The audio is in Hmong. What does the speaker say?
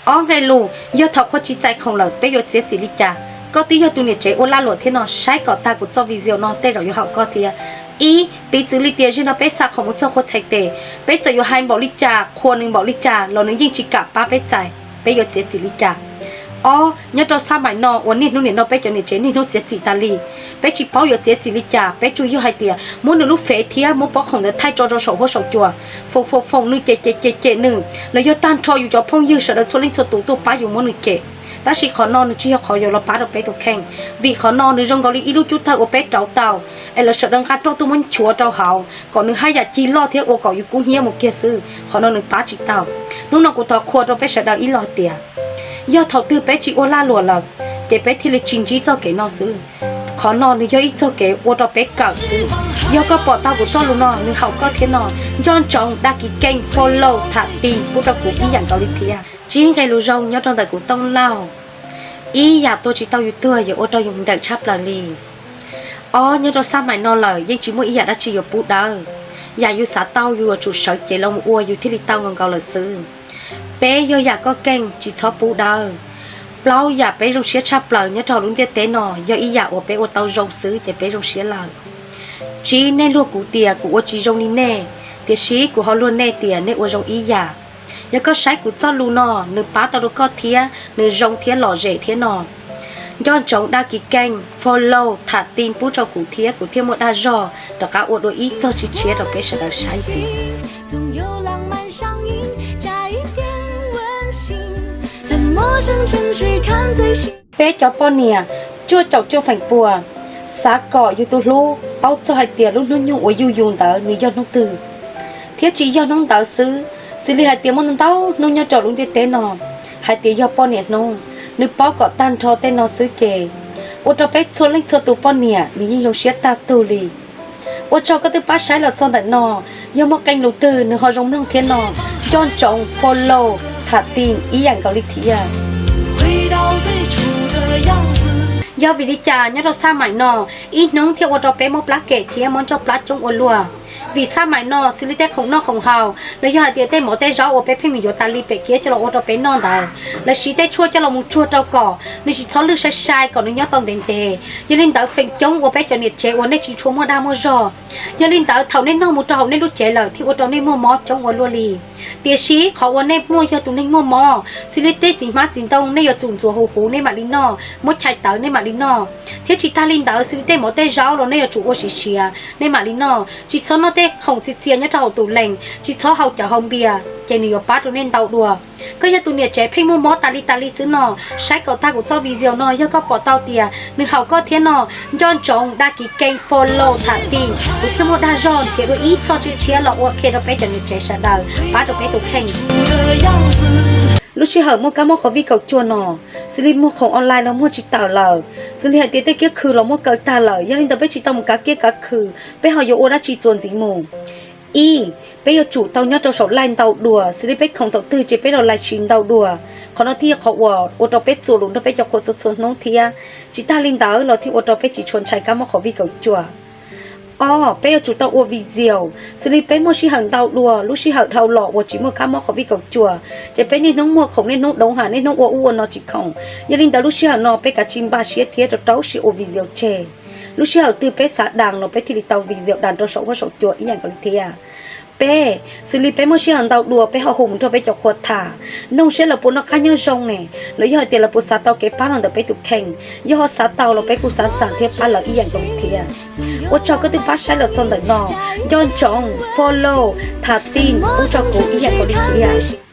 Ob nqe lus, yog thaum qhua tsis txais khoom lawm peb yuav txiav txim li cas? Koj twb yog tus niam tsev ua lag luam thiab no, saib kom tag kuv txoj video no tej zaum yuav haum koj thiab. Ib, piv txwv li tias zaum no peb xa khoom mus txog qhua txhais tes, peb txawm yuav hais npaum li cas, qhuas nws npaum li cas los nws yeej tsis kam pab peb txais, peb yuav txiav txim li cas? Ob, nyob rau xab mais no uas niaj hnub niam no peb cov niam tsev niaj hnub txiav txim tas li, peb tsis paub yuav txiav txim li cas, peb tsuas yog hais tias muab nws lub fev thiab muab pob khoom ntawd thaij tso rau saum huab saum cua, foom foom foom nws, cem cem cem cem nws, los yog tag nrho yus cov phooj ywg sawv daws txhua leej txhua tus tuaj pab yus muab nws cem. Tab sis qhov no nws tsis yog qhov yuav los pab rau peb tus kheej, vim qhov no nws zoo nkaus li ib lub cub tawg uas peb rauv tau es lawv sawv daws nqa roj tuaj muab nchuav rau hauv kom nws haj yam cig loj thiab ua kom yus kub hnyiab mus kiag xwb, qhov no nws pab tsis tau. Hnub no kuv thov qhua rau peb sawv daws ib lo tias, yog thaum twg peb tsis ua lag luam lawm, ces peb thiaj li tsis ntsib txoj kev no xwb. Qhov no nws yog ib txoj kev ua rau peb kawm xwb. Yog koj pom tau kuv txoj lus no nws haum koj thiab no, nco ntsoov dag kis keej, follow, tham ti pub rau kuv ib yam nkaus li thiab. Tsib nqe lus zoo nyob rau ntawm kuv Tooj Lauj. Ib, yam tua tsis tau yus tuag yuav ua rau yus nrawm tshaj plaws li. Ob, nyob rau xab mais no lawm yeej tsis muaj ib yam dab tsi yuav pub dawb. Yam yus xav tau yus yuav tsum sawv cev los mus ua yus thiaj li tau nkaus nkaus lawm xwb. Peb, yog yam koj keej tsis txhob pub dawb. Plaub, yam peb zoo siab tshaj plaws nyob rau hauv lub ntiaj teb no yog ib yam uas peb ua tau zoo xwb ces peb zoo siab lawm. Tsib, nej luag kuv tias kuv ua tsis zoo li nej, tiam sis kuv ho luag nej tias nej ua zoo ib yam. Yog koj saib kuv txoj lus no nws pab tau rau koj thiab nws zoo thiab lom zem thiab no, nco ntsoov dag kis keej, follow, tham ti pub rau kuv thiab kuv thiaj muaj dag zog rov qab ua dua ib txoj tshiab rau peb sawv daws saib tias. Peb cov poj niam cuaj caum cuaj feem pua xav kom yus tus hlub paub txog hais tias lub hnub nyoog uas yug yus ntawd nws yog hnub twg, thiab tsis yog hnub ntawd xwb, xws li hais tias muaj ntau hnub nyob rau lub ntiaj teb no, hais tias yog poj niam hnub, nws paub kom tag nrho tej no xwb ces ua rau peb txhua leej txhua tus poj niam nws yeej zoo siab tag tug li. Ua tsaug koj twb pab saib los txog ntawm no, yog muaj qee lus twg nws ho zoo mloog thiab no, nco ntsoov follow, tham ti ib yam nkaus li thiab. Yog vim li cas nyob rau xab mais no ib hnub thiaj ua rau peb mob plab kem thiab mob ncauj plab coob ua luaj? Vim xab mais no xws li tej khoom noj khoom haus los yog hais tias tej mov tej zaub uas peb pheej mus yuav tas li pem kiab coj los ua rau peb noj ntawd, lawv siv tej tshuaj coj los mus tsuag rau kom nws tsis txhob lwj sai sai kom nws nyob tau ntev ntev. Yog li ntawd feem coob ua peb cov niam tsev uas nej tsis tshua muaj dag muaj zog. Yog li ntawd thaum nej noj mus rau hauv nej lub cev lawm thiaj ua rau nej muaj mob coob ua luaj li. Tiam sis qhov uas nej muaj yog tus neeg muaj mob, xws li tej txiv hmab txiv ntoo nej yuav tsum ntxuav huv huv nej mam li noj, muab chais tawv nej mam li noj. Thiab tsis tag li ntawd xws li tej mov tej zaub los nej yuav tsum ua siav siav nej mam li noj. Tsis txhob noj tej khoom txias txias nyob rau hauv tus lees, tsis txhob haus cawv haus npias ces nws yuav pab rau nej ntau dua. Koj yog tus niam tsev pheej muaj mob tas li tas li xwb no, saib kom tag kuv txoj video no yog koj pom tau tias nws haum koj thiab no, nco ntsoov dag kis keej, follow, tham ti, kuv thiaj muaj dag zog nrhiav dua ib txoj tshiab tshiab los ua qhia rau peb cov niam tsev sawv daws pab rau peb tus kheej. Lub sij hawm muaj kab mob covid kaum cuaj no, xws li muag khoom online los muag tsis tawm lawm, xws li hais tias tej kiab khw los muab kaw tag lawm, yog li ntawd peb tsis tau mus kav kiab kav khw, peb ho yuav ua dab tsi txuas ntxiv mus? Ib, peb yuav tsum tau nyob rau saum live ntau dua, xws li peb khoom thaum twg ces peb los live stream ntau dua. Qhov no thiaj yog qhov uas ua rau peb txuas lus nrog peb cov qhua txhua txhua hnub thiab. Tsis tag li ntawd los thiaj ua rau peb tsis tshua ntshai kab mob covid kaum cuaj. Ob, peb yuav tsum tau ua video, xws li peb muaj sij hawm ntau dua, lub sij hawm dhau los uas tsis muaj kab mob covid kaum cuaj, ces peb niaj hnub muag khoom niaj hnub doov ham niaj hnub ua ub ua no tsis khoom. Yog li ntawd lub sij hawm no peb kav tsij npaj siab thiab rau rau siab ua video tseg. Lub sij hawm twg peb xav dag los peb thiaj li tau video dag rau saum huab saum cua ib yam nkaus li thiab. Peb, xws li peb muaj sij hawm ntau dua peb ho hu mus nrog peb cov qhua tham, noog seb lawv puas noj qab nyob zoo ne, los yog hais tias lawv puas xav tau kev pab los ntawm peb tus kheej. Yog ho xav tau los peb kuj xav xav thiab pab lawv ib yam nkaus li thiab. Ua tsaug koj twb pab saib los txog ntawm no, nco ntsoov follow, tham ti pub rau kuv ib yam nkaus li thiab.